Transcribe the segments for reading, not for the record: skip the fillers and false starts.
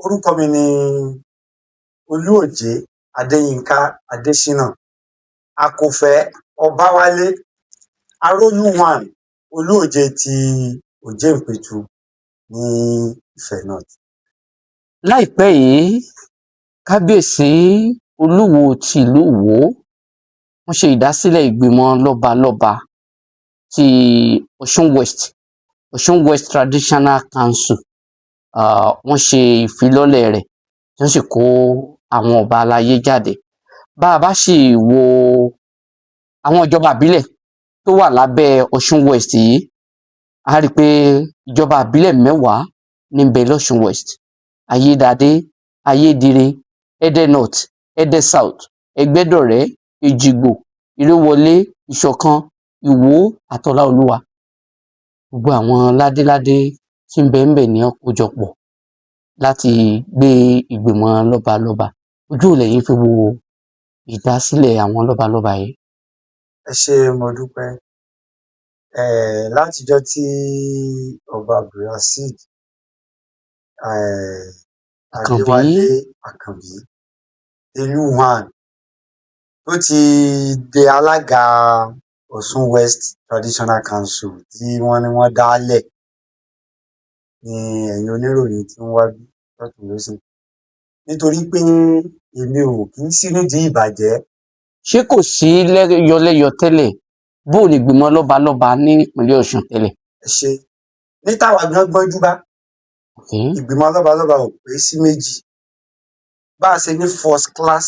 Orúkọ mi ni Olúòjé Adéyínká Adésínà, Akòfẹ́ Ọbáwálé, Arólú one, Olúòjé ti Òjéǹpẹ̀tù ní Ifẹ̀ North. Láìpẹ́ yìí, Kábíyèsí Olúwo tìlú Ìwó, wọ́n ṣe ìdásílẹ̀ ìgbìmọ̀ lọ́balọ́ba ti Ọ̀ṣun West, Ọ̀ṣun West Traditional Council. Wọ́n ṣe ìfilọ́lẹ̀ rẹ̀, tí wọ́n sì kó àwọn ọba aláyé jáde. Bá a bá sì wo àwọn ìjọba ìbílẹ̀ tó wà lábẹ́ Ọ̀ṣun West yìí, a rí i pé ìjọba ìbílẹ̀ 10 ní ń bẹ lọ́ṣun West: Ayédáadé, Ayédire, Ẹdẹ North, Ẹdẹ South, Ẹgbẹdọrẹ, Èjìgbò, Ìrèwọlé, Ìṣọ̀kan, Ìwó àtọláolúwa. Gbogbo àwọn ládéládé tí ń bẹ ńbẹ̀ ní wọ́n kó jọ pọ̀ láti gbé ìgbìmọ̀ lọ́balọ́ba. Ojú wo lẹ̀yin fi wo ìdásílẹ̀ àwọn lọ́balọ́ba yìí? Ẹ ṣé, mo dúpẹ́. Látijọ́ tí Ọba Abdulrasheed Àkànbí. Adéwálé Àkànbí Telu one tó ti di alága Ọ̀ṣun West Traditional Council tí wọ́n ní wọ́n dálẹ̀ ní, ẹ̀yin oníròyìn tí ń wá bí lọ́tùn lósì, nítorí pé èmi ò kì í sí nídìí ìbàjẹ́. Ṣé kò sí lẹ́yọlẹ́yọ tẹ́lẹ̀? Bó o ní ìgbìmọ̀ lọ́balọ́ba ní ìpínlẹ̀ Ọ̀ṣun tẹ́lẹ̀? Ẹ ṣe ní táwa gan gbọ́njú bá. Ìgbìmọ̀ lọ́balọ́ba ò pé sí méjì. Bá a ṣe ní first class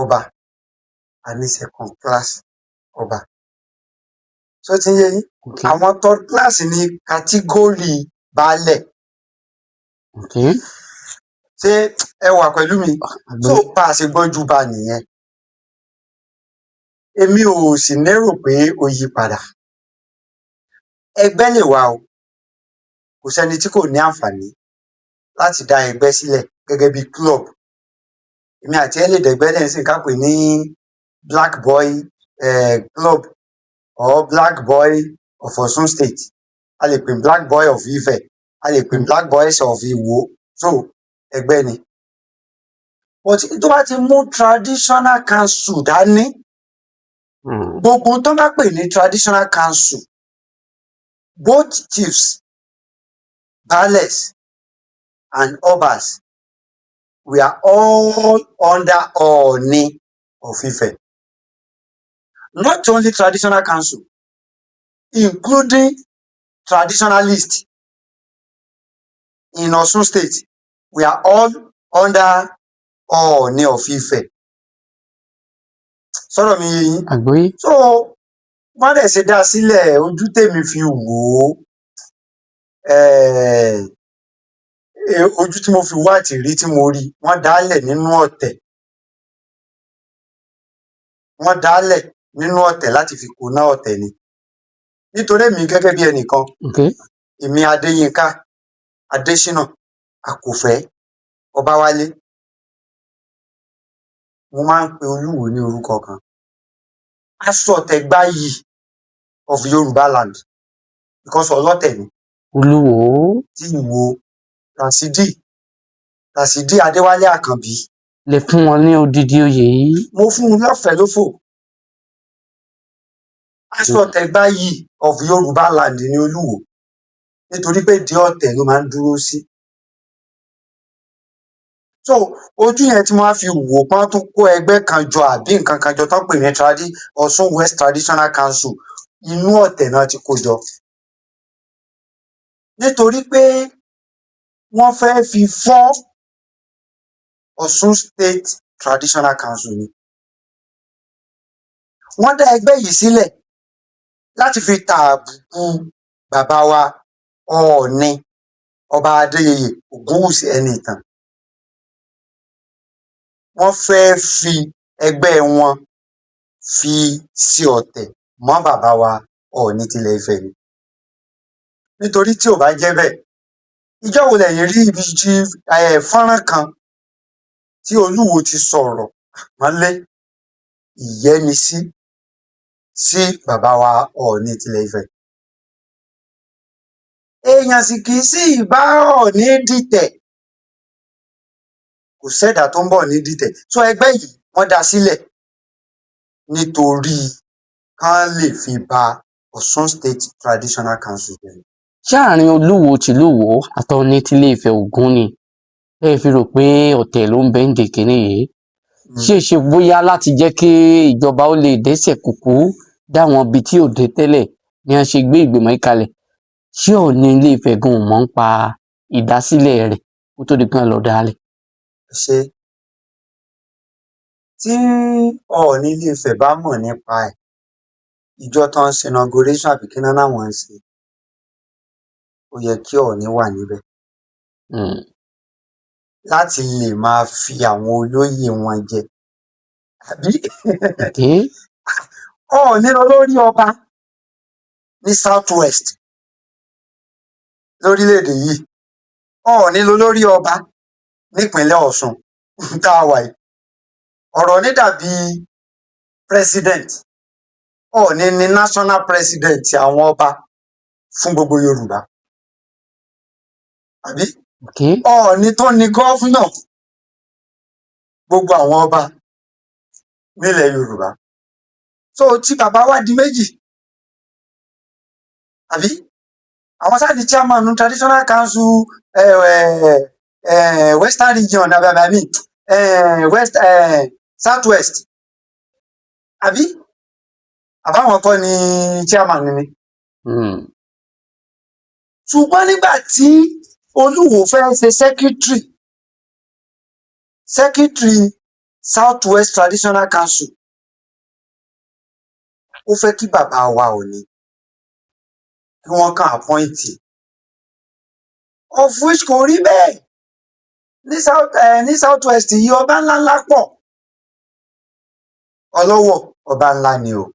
ọba, a ní second class ọba. Ṣó ti ń yé yín? Okay. Àwọn third class ní category baálẹ̀. Ṣé ẹ wà pẹ̀lú mi? So bá a ṣe gbọ́njú bá nìyẹn. Èmi ò sì lérò pé ó yí padà. Ẹgbẹ́ lè wà o, kò sẹ́ni tí kò ní àǹfààní láti dá ẹgbẹ́ sílẹ̀ gẹ́gẹ́ bí club. Èmi àti ẹ lè dẹ̀gbẹ́ lẹ̀ nísìnyí, ká pè ní Black Boy Club or Black Boy of Ọ̀ṣun State, a lè pè Black Boy of Ife, a lè pè Black Boys of Iwo. So ẹgbẹ́ ni, but tó bá ti mú traditional council dání, gbogbo tó bá pè ní traditional council, both chiefs, baálẹ̀ and obas, we are all under Ọọ̀ni of Ife. Not only traditional council, including traditionalists in Osun State, we are all under Ọọ̀ni of Ife. Sọ̀rọ̀ mi yé yín? Àgbọ́yé. So wọ́n dẹ̀ ṣe dá sílẹ̀, ojú tèmi fi wò ó, ojú tí mo fi wá àtìrí tí mo rí, wọ́n dálẹ̀ nínú ọ̀tẹ̀. Wọ́n dálẹ̀ nínú ọ̀tẹ̀ láti fi kóná ọ̀tẹ̀ ni, nítorí èmi gẹ́gẹ́ bí ẹnìkan, èmi Adéyínká Adésínà Akòfẹ́ Ọbáwálé, mo máa ń pe Olúwo ní orúkọ kan, Aṣọ̀tẹ̀gbayì of Yorùbá land, because ọlọ́tẹ̀ ni. Olúwo. Tí Ìwó, Rasidi, Rasidi Adéwálé Àkànbí. Lè fún wọn ní odidi oyè yìí? Mo fún un lọ́fẹ̀ẹ́ lófò. Aṣọ̀tẹ̀gbayì of Yorùbá land ní Olúwo, nítorí pé ìdí ọ̀tẹ̀ ló máa ń dúró sí. So ojú yẹn tí wọ́n á fi wò pọ́n tún kó ẹgbẹ́ kan jọ àbí nǹkan kan jọ tán pè ní Ọ̀ṣun West Traditional Council, inú ọ̀tẹ̀ náà ti kó jọ, nítorí pé wọ́n fẹ́ fi fọ́ Ọ̀ṣun State Traditional Council ni. Wọ́n dá ẹgbẹ́ yìí sílẹ̀ láti fi tàbùkù bàbá wa Ọọ̀ni, Ọba Adéyẹyè Ògúnwùsì Ẹnìtàn. Wọ́n fẹ́ẹ́ fi ẹgbẹ́ wọn fi sí ọ̀tẹ̀ mọ́ bàbá wa Ọọ̀ni tilẹ̀ Ifẹ̀ ni, nítorí tí ò bá jẹ́ bẹ́ẹ̀, ìjọ́ wo lẹ̀yin rí ibi tí fọ́nrán kan tí Olúwo ti sọ̀rọ̀ àpọ́nlé, ìyẹ́nisí sí bàbá wa Ọọ̀ni tilẹ̀ Ifẹ̀? Èèyàn sì kì í sì bá Ọọ̀ni dìtẹ̀. Kò sẹ́dá tó ń bọ̀ ní dìtẹ̀. So ẹgbẹ́ yìí, wọ́n dá sílẹ̀ nítorí kán lè fi ba Ọ̀ṣun State Traditional Council jẹ́. Ṣé àárín Olúwo tìlú Ìwó àtọ̀ọ̀ni tilé Ifẹ̀ Ògún ni ẹ fi rò pé ọ̀tẹ̀ ló ń bẹ ń dè kínní yìí? Ṣé ṣe bóyá láti jẹ́ kí ìjọba ó lè dẹ́sẹ̀ kúkú dáwọn ibi tí ò dé tẹ́lẹ̀ ni wọ́n ṣe gbé ìgbìmọ̀ yìí kalẹ̀? Ṣé Ọọ̀ni Ilé Ifẹ̀ gan ò mọ̀ ń pa ìdásílẹ̀ rẹ̀ kó tó di pé wọ́n lọ dálẹ̀? Ṣe tí Ọọ̀ni Ilé Ifẹ̀ bá mọ̀ nípa ẹ̀, ìjọ tó ń ṣe inauguration àbí kí náà làwọn ń ṣe, ó yẹ kí Ọọ̀ni wà níbẹ̀ láti lè máa fi àwọn olóyè wọn jẹ, àbí? Okay. Ọọ̀ni lolórí ọba ní South West lórílẹ̀-èdè yìí. Ọọ̀ni lolórí ọba nípínlẹ̀ Ọ̀ṣun tá a wà yìí. Ọ̀rọ̀ ní dàbí president. Ọọ̀ni ni national president àwọn ọba fún gbogbo Yorùbá, àbí? Okay. Ọọ̀ni tó ní governor gbogbo àwọn ọba nílẹ̀ Yorùbá. So tí bàbá wa di méjì, àbí? Àwọn sáà di chairman Traditional Council Western Region, àbí, I mean, West, South West, àbí? Àbáwọn kọ́ ni chairman ni? Ṣùgbọ́n nígbà tí Olúwo fẹ́ ṣe secretary South West Traditional Council, ó fẹ́ kí bàbá wa Ọọ̀ni kí wọ́n kàn appoint, of which kò rí bẹ́ẹ̀. Ní South West yìí, ọba ńlá ńlá pọ̀. Ọlọ́wọ̀, ọba ńlá ni o.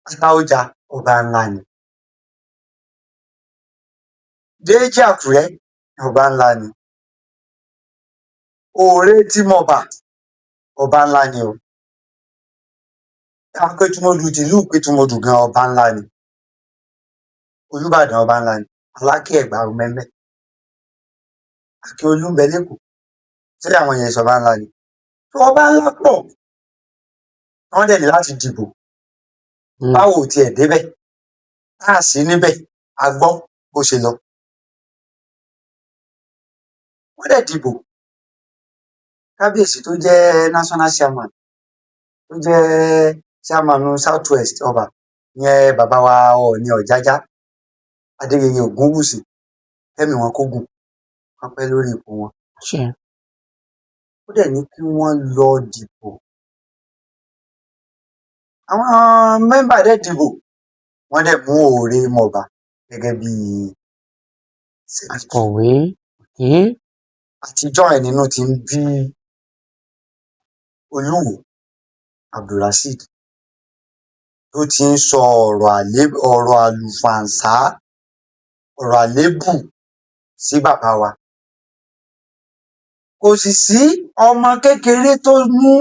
Àtaọ́jà, ọba ńlá ni. Déjì Àkúrẹ́, ọba ńlá ni. Òòrè Tìmọ̀bà, ọba ńlá ni o. Apẹtumọdù tìlú Ìpẹtumọdù gan, ọba ńlá ni. Olúbàdàn, ọba ńlá ni. Aláké Ẹ̀gbá mẹ́mẹ́, Akíolú ń bẹ lẹ́kọ̀ọ́. Ṣé àwọn yẹn sọba ńlá ni? Ọba ńlá pọ̀, wọ́n dẹ̀ ní láti dìbò. Báwo ò tiẹ̀ débẹ̀, tá a sí níbẹ̀, a gbọ́ bó ṣe lọ. Wọ́n dẹ̀ dìbò. Kábíyèsí tó jẹ́ national chairman, tó jẹ́ chairman South West ọba ìyẹn, bàbá wa Ọọ̀ni Ọ̀jájá Adéyẹyè Ògúnwùsì, kẹ́mi wọn kó gùn, wọ́n pẹ́ lórí ipò wọn. Ṣe. Ó dẹ̀ ní kí wọ́n lọ dìbò. Àwọn member dẹ̀ dìbò, wọ́n dẹ̀ mú Òòrè Mọ̀bà gẹ́gẹ́ bí secretary. Akọ̀wé. Okay. Àtijọ́ ẹ̀ nínú ti ń bí Olúwo Abdulrasheed tó ti ń sọ ọ̀rọ̀ àlé, ọ̀rọ̀ àlùfàǹsá, ọ̀rọ̀ àléébù sí bàbá wa. Kò sì sí ọmọ kékeré tó mú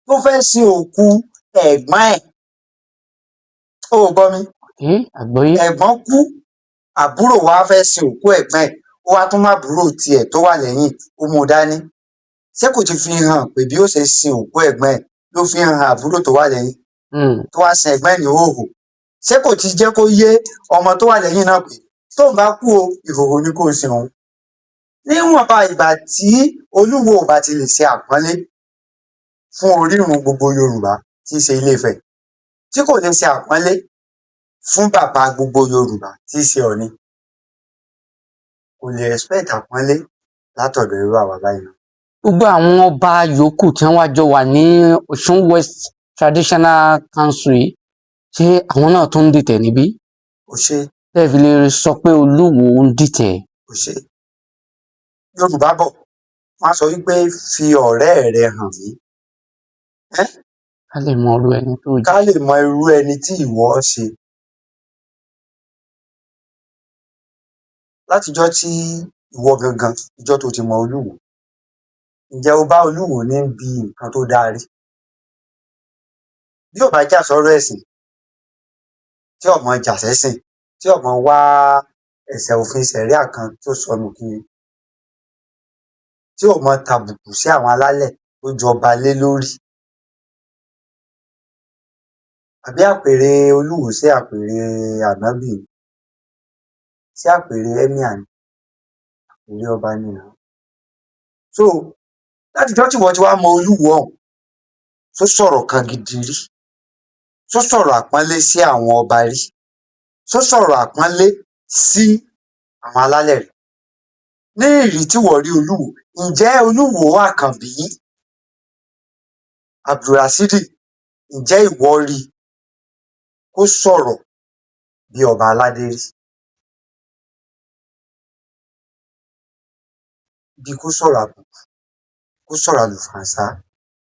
tó fẹ́ sin òkú ẹ̀gbọ́n ẹ̀. Ó gbọ́ mi? Okay. Àgbọ́yé. Ẹ̀gbọ́n kú, àbúrò wa fẹ́ sin òkú ẹ̀gbọ́n ẹ̀, ó wá tún má àbúrò tiẹ̀ tó wà lẹ́yìn, ó mú un dání. Ṣé kò ti fi hàn pé bí ó ṣe sin òkú ẹ̀gbọ́n ẹ̀ ló fi hàn àbúrò tó wà lẹ́yìn tó wá sin ẹ̀gbọ́n ẹ̀ ní ìhòhò? Ṣé kò ti jẹ́ kó yé ọmọ tó wà lẹ́yìn náà pé tóun bá kú o, ìhòhò ni kò sin òun? Níwọ̀nba ìgbà tí Olúwo ò bá ti lè ṣe àpọ́nlé fún orírun gbogbo Yorùbá tí í ṣe Ilé-Ifẹ̀, tí kò lè ṣe àpọ́nlé fún bàbá gbogbo Yorùbá tí í ṣe Ọọ̀ni, kò lè expect àpọ́nlé látọ̀dọ̀ irú àwa báyìí náà. Gbogbo àwọn ọba yòókù tí wọ́n wá jọ wà ní Ọ̀ṣun West Traditional Council yìí, ṣé àwọn náà tún ń dìtẹ̀ níbí? Kò ṣe. Tẹ́ ẹ fi lè sọ pé Olúwo ń dìtẹ̀. Kò ṣe. Yorùbá bọ̀, wọ́n á sọ wípé fi ọ̀rẹ́ rẹ hàn mí Ká lè mọ irú ẹni tó ká jẹ́. lè mọ irú ẹni tí ìwọ ṣe. Látijọ́ tí ìwọ gangan, ìjọ́ tó ti mọ Olúwo, ǹjẹ́ o bá Olúwo níbi nǹkan tó dáa rí? Bí ò bá jà sọ́rọ̀ ẹ̀sìn, tí ò mọ jà sẹ́sìn, tí ò mọ wá ẹsẹ̀ òfin ṣẹ̀ríà kan tó sọnù kiri. Tí ò mọ tàbùkù sí àwọn alálẹ̀ tó jọba lé lórí? Àbí àpèrè Olúwo sí àpèrè ànábì ni? Sí àpèrè emir ni? Àpèrè ọba ni nà. So látijọ́ tí wọ́n ti wá mọ Olúwo ọ̀hún, tó sọ̀rọ̀ kan gidi rí, tó sọ̀rọ̀ àpọ́nlé sí àwọn ọba rí, tó sọ̀rọ̀ àpọ́nlé sí àwọn alálẹ̀ rí, ní ìrí tí wọ́n rí Olúwo, ǹjẹ́ Olúwo Àkànbí Abdulrasidi, ǹjẹ́ ìwọ rí kó sọ̀rọ̀ bí ọba aládé rí? Bí kó sọ̀rọ̀ àbùkù, kó sọ̀rọ̀ àlùfàǹsá,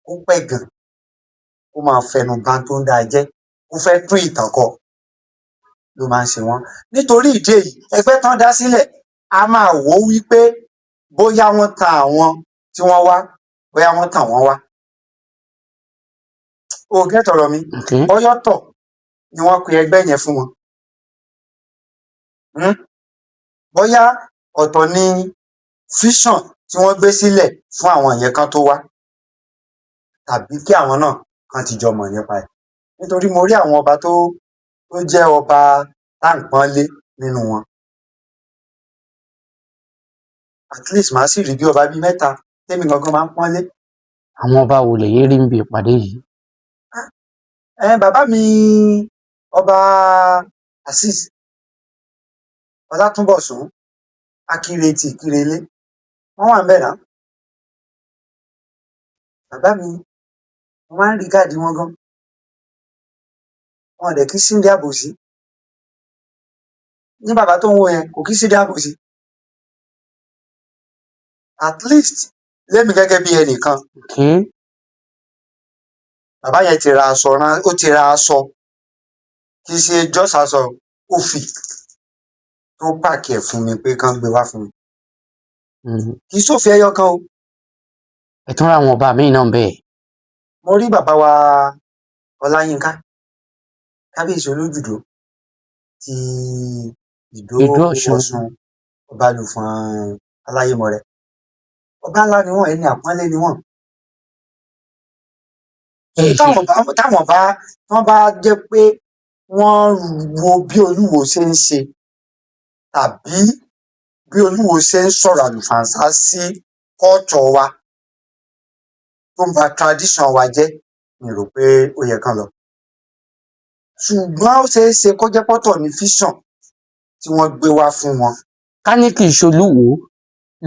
kó pẹ̀gàn, kó máa fẹnu bà tó ń dáa jẹ́, kó fẹ́ tún ìtàn kọ ló máa ń ṣe wọ́n. Nítorí ìdí èyí, ẹgbẹ́ tán dá sílẹ̀, a máa wò ó wípé bóyá wọ́n tan àwọn tí wọ́n wá, bóyá wọ́n tàn wọ́n wá. O get ọ̀rọ̀ mi? Okay. Bóyá ọ̀tọ̀ ni wọ́n pe ẹgbẹ́ yẹn fún wọn. Bóyá ọ̀tọ̀ ni vision tí wọ́n gbé sílẹ̀ fún àwọn yẹn kan tó wá, tàbí kí àwọn náà kan ti jọ mọ̀ nípa ẹ̀. Nítorí mo rí àwọn ọba tó jẹ́ ọba tá à ń pọ́nlé nínú wọn. At least màá sì rí bí ọba bíi mẹ́ta tẹ́mi gangan máa ń pọ́nlé. Àwọn ọba wo lẹ̀yin rí níbi ìpàdé yìí? Bàbá mi, Ọba Azeez Ọlátúnbọ̀sún Akire ti Ìkirelé, wọ́n wà ńbẹ̀ náà. Bàbá mi, mo máa ń regard wọn gan. Wọn ò dẹ̀ kí síndìí àbòsí. Ní bàbá tó ń wo yẹn, kò kí síndìí àbòsí. At least lémi gẹ́gẹ́ bí ẹnìkan, bàbá yẹn ti ra aṣọ rán, ó ti ra aṣọ, kì í ṣe just aṣọ òfì tó pack ẹ̀ fún mi pé kán gbé wá fún mi. Kì í ṣòfì ẹyọ kan o. Ẹ tún ra àwọn ọba míì náà bẹ́ẹ̀. Mo rí bàbá wa Ọláyínká, kábíyèsí Olójùdó ti Ìdó Ìdó Ọ̀ṣun. Ọ̀ṣun, Ọbalùfọ̀n Aláyémọrẹ. Ọba ńlá ni wọ́n, ẹni àpọ́nlé ni wọ́n. Táwọn bá wọ́n bá jẹ́ pé wọ́n wo bí Olúwo ṣe ń ṣe tàbí bí Olúwo ṣe ń sọ̀rọ̀ àlùfàǹsá sí culture wa, tó ń ba tradition wa jẹ́, mi rò pé ó yẹ kán lọ. Ṣùgbọ́n ó ṣeé ṣe kó jẹ́ pọ́tọ̀ ní vision tí wọ́n gbé wá fún wọn. Ká ní kì í ṣe Olúwo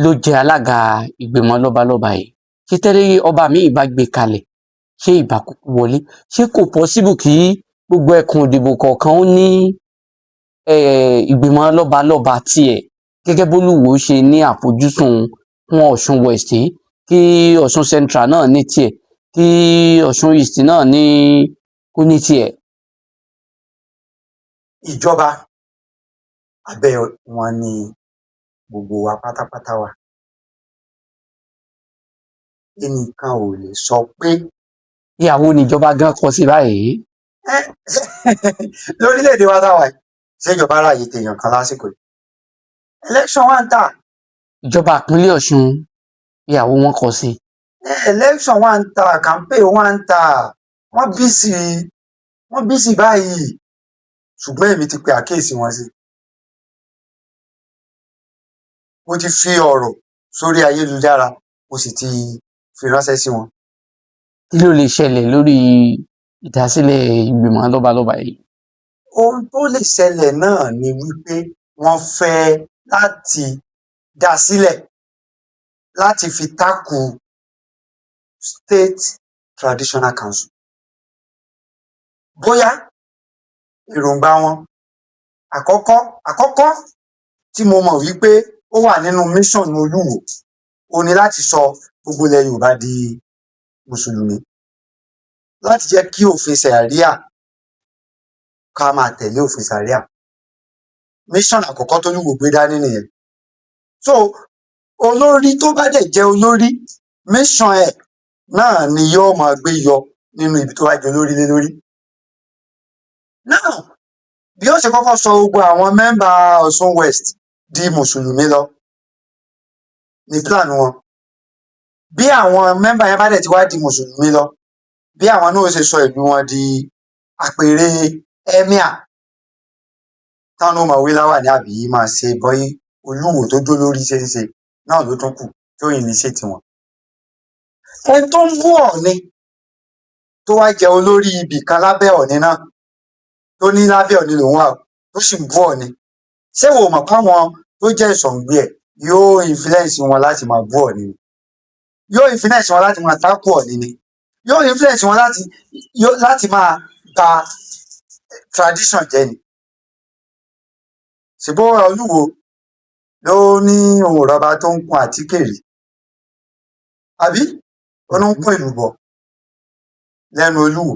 ló jẹ́ alága ìgbìmọ̀ lọ́balọ́ba yìí, ṣé tẹ́lẹ̀ ọba míì bá gbé kalẹ̀, ṣé ìbá kúkú wọlé? Ṣé kò possible kí gbogbo ẹkùn ìdìbò kọ̀ọ̀kan ó ní ìgbìmọ̀ lọ́balọ́ba tiẹ̀, gẹ́gẹ́ bólúwo ṣe ní àfojúsùn fún Ọ̀ṣun West yìí, kí Ọ̀ṣun Central náà ní tiẹ̀, kí Ọ̀ṣun East náà ní kó ní tiẹ̀? Ìjọba abẹ́ wọn ni gbogbo wa pátápátá wà. Ẹnìkan ò lè sọ pé Ìyàwó níjọba gan kọ sí báyìí. Lórílẹ̀-èdè wa táwa yìí, ṣèjọba ráàyè tèèyàn kan lásìkò yìí? Election wà ń tà. Ìjọba ìpínlẹ̀ Ọ̀ṣun, ìyàwó wọn kọ sí. Election wà ń tà, campaign wà ń tà, wọ́n busy, wọ́n busy báyìí. Ṣùgbọ́n èmi ti pe àkíyèsí wọn sí. Mo ti fi ọ̀rọ̀ sórí ayélujára, mo sì ti fi ránṣẹ́ sí wọn. Kí ló lè ṣẹlẹ̀ lórí ìdásílẹ̀ ìgbìmọ̀ lọ́balọ́ba yìí? Ohun tó lè ṣẹlẹ̀ náà ni wípé wọ́n fẹ́ láti dá sílẹ̀ láti fi tákù State Traditional Council. Bóyá èròǹgbà wọn àkọ́kọ́ tí mo mọ̀ wípé ó wà nínú mission Olúwo, ó ní láti sọ gbogbo ilẹ̀ Yorùbá di mùsùlùmí, láti jẹ́ kí òfin ṣàríà, ká máa tẹ̀lé òfin ṣàríà. Mission àkọ́kọ́ tó Olúwo gbé dání nìyẹn. So olórí tó bá dẹ̀ jẹ́ olórí, mission ẹ̀ náà ni yóò máa gbé yọ nínú ibi tó bá jẹ́ olórí lé lórí. Now, bí ó ṣe kọ́kọ́ sọ gbogbo àwọn member Ọ̀ṣun West di mùsùlùmí lọ ní plan wọn. Bí àwọn member yẹn bá dẹ̀ ti wá di mùsùlùmí lọ, bí àwọn náà ó ṣe sọ ìlú wọn di àpèrè emir, táwọn náà máa wé láwàní àbí máa ṣe bọ́yí Olúwo tó jó lórí ṣe ń ṣe náà ló tún kù tí ó initiate wọn. Ẹni tó ń bú Ọọ̀ni, tó wá jẹ olórí ibì kan lábẹ́ Ọọ̀ni náà, tó ní lábẹ́ Ọọ̀ni lòun wà o, tó sì ń bú Ọọ̀ni, ṣé wo mọ̀ káwọn tó jẹ́ ìsọ̀ǹgbẹ ẹ̀ yóò influence wọn láti máa bú Ọọ̀ni ni? Yóò influence wọn láti máa tákù Ọọ̀ni ni? Yóò influence wọn láti máa ba tradition jẹ́ ni? Ṣùgbọ́n Olúwo ló ní ohun rọba tó ń kun àtíkè rí, àbí ó ní ń kún èlùbọ́ lẹ́nu Olúwo?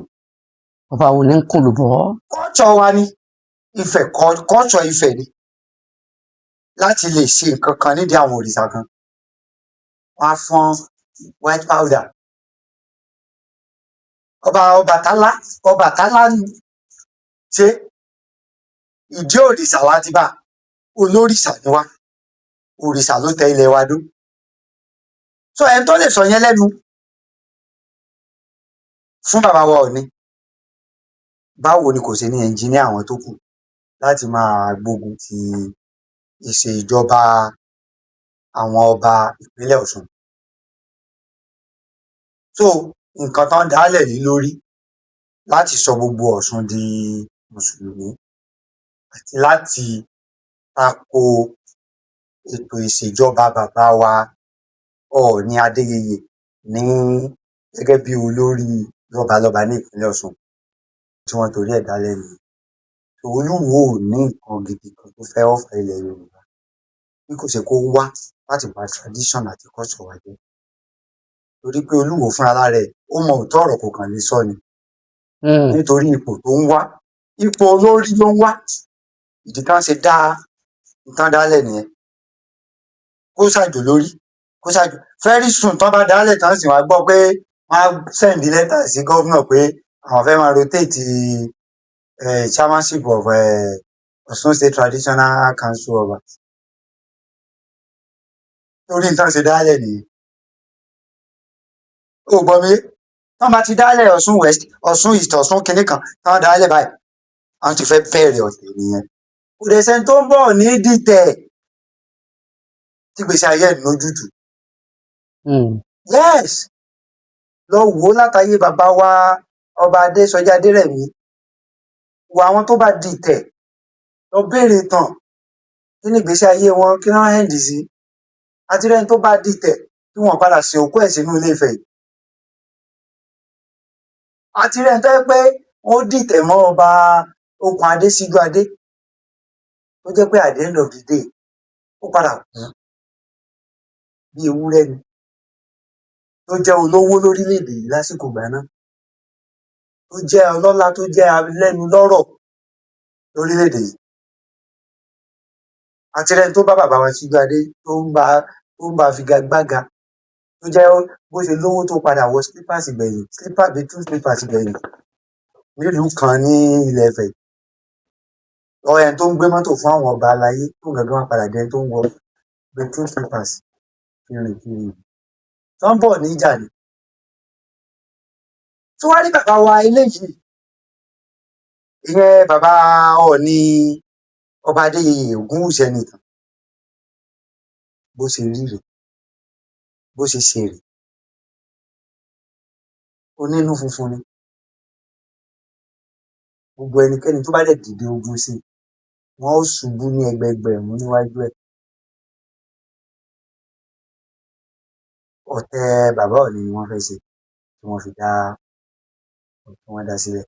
Ọba wo ní ń kùn lùbọ́? Culture wa ni Ifẹ̀, culture Ifẹ̀ ni láti lè ṣe nǹkan kan nídìí àwọn òrìṣà kan, wọ́n á fọ́n white powder. Ọba Ọbàtálá ṣe ìdí òrìṣà láti bá olórìṣà ni wá, òrìṣà ló tẹ ilẹ̀ wa dó. So ẹni tó lè sọ yẹn lẹ́nu fún bàbá wa Ọọ̀ni, báwo ni kò ṣe ní engineer àwọn tó kù láti máa gbógun ti ìṣèjọba àwọn ọba ìpínlẹ̀ Ọ̀ṣun? So nǹkan tán dálẹ̀ lé lórí láti sọ gbogbo Ọ̀ṣun di mùsùlùmí àti láti tako ètò ìṣèjọba bàbá wa Ọọ̀ni Adéyẹyè ní gẹ́gẹ́ bí olórí lọ́balọ́ba ní ìpínlẹ̀ Ọ̀ṣun tí wọ́n torí ẹ̀ dálẹ̀ nìyẹn. Olúwo ò ní nǹkan gidi kan tó fẹ́ offer ilẹ̀ Yorùbá bí kò ṣe kó wá láti ba tradition àti culture wa jẹ́, torí pé Olúwo fúnra lára ẹ̀, ó mọ òótọ́ ọ̀rọ̀, kò kàn lè sọ ni, nítorí ipò tó ń wá, ipò olórí ló ń wá. Ìdí tán ṣe dá tán dálẹ̀ nìyẹn, kó ṣàjò lórí, kó ṣàjò. Very soon, tán bá dálẹ̀ tán sì wá gbọ́ pé wọ́n á send letter sí governor pé àwọn fẹ́ máa rotate chairmanship of Ọ̀ṣun State Traditional Council of torí nǹkan ṣe dálẹ̀ nìyẹn. Ó gbọ́ mi, tán bá ti dálẹ̀ Ọ̀ṣun West, Ọ̀ṣun East, Ọ̀ṣun kinní kan, tán dálẹ̀ báyìí, àwọn ti fẹ́ bẹ̀rẹ̀ ọ̀tẹ̀ nìyẹn. Kò dẹ̀ sẹ́ni tó ń bọ̀ ní dìtẹ̀ tí gbèsè ayé ẹ̀ lójútùú. Yes, lọ wò ó látàyè bàbá wa Ọba Adésọjí Adérẹ̀mí, wo àwọn tó bá dìtẹ̀, lọ béèrè tàn kí ni ìgbésí ayé wọn, kí wọ́n end sí. Àti rẹ́ni tó bá dìtẹ̀ tí wọ́n padà sin òkú ẹ̀ sínú Ilé Ifẹ̀ yìí, àti rẹ́ni tó jẹ́ pé wọ́n dìtẹ̀ mọ́ Ọba Okùn Adé Síjú Adé, tó jẹ́ pé at the end of the day, ó padà kú bí ewúrẹ́ ni, tó jẹ́ olówó lórílẹ̀-èdè yìí lásìkò ìgbà náà, tó jẹ́ ọlọ́lá, tó jẹ́ alẹ́nulọ́rọ̀ lórílẹ̀-èdè yìí. Àti rẹ́ni tó bá bàbá wa Síjú Adé, tó ń bá figagbága, tó jẹ́ bó ṣe lówó tó padà wọ slippers gbẹ̀yìn, slipper bíi two slippers gbẹ̀yìn nílùú kan ní ilẹ̀ Ifẹ̀. Ẹni tó ń gbé mọ́tò fún àwọn ọba aláyé, tó gangan wá padà di ẹni tó ń wọ bedroom slippers kiri kiri ìlú tó ń bọ̀ níjà ni. Tó wá rí bàbá wa eléyìí, ìyẹn bàbá Ọọ̀ni, Ọba Adéyẹyè Ògúnwùsì Ẹnìtàn, bó ṣe rí rèé, bó ṣe ṣe rèé, onínú funfun ni. Gbogbo ẹnikẹ́ni tó bá dẹ̀ dìde ogun sí i, wọn ó ṣubú ní ẹgbẹẹgbẹ̀rún níwájú ẹ̀. Ọ̀tẹ̀ bàbá Ọọ̀ni ni wọ́n fẹ́ ṣe tí wọ́n fi dá tí wọ́n dá sílẹ̀.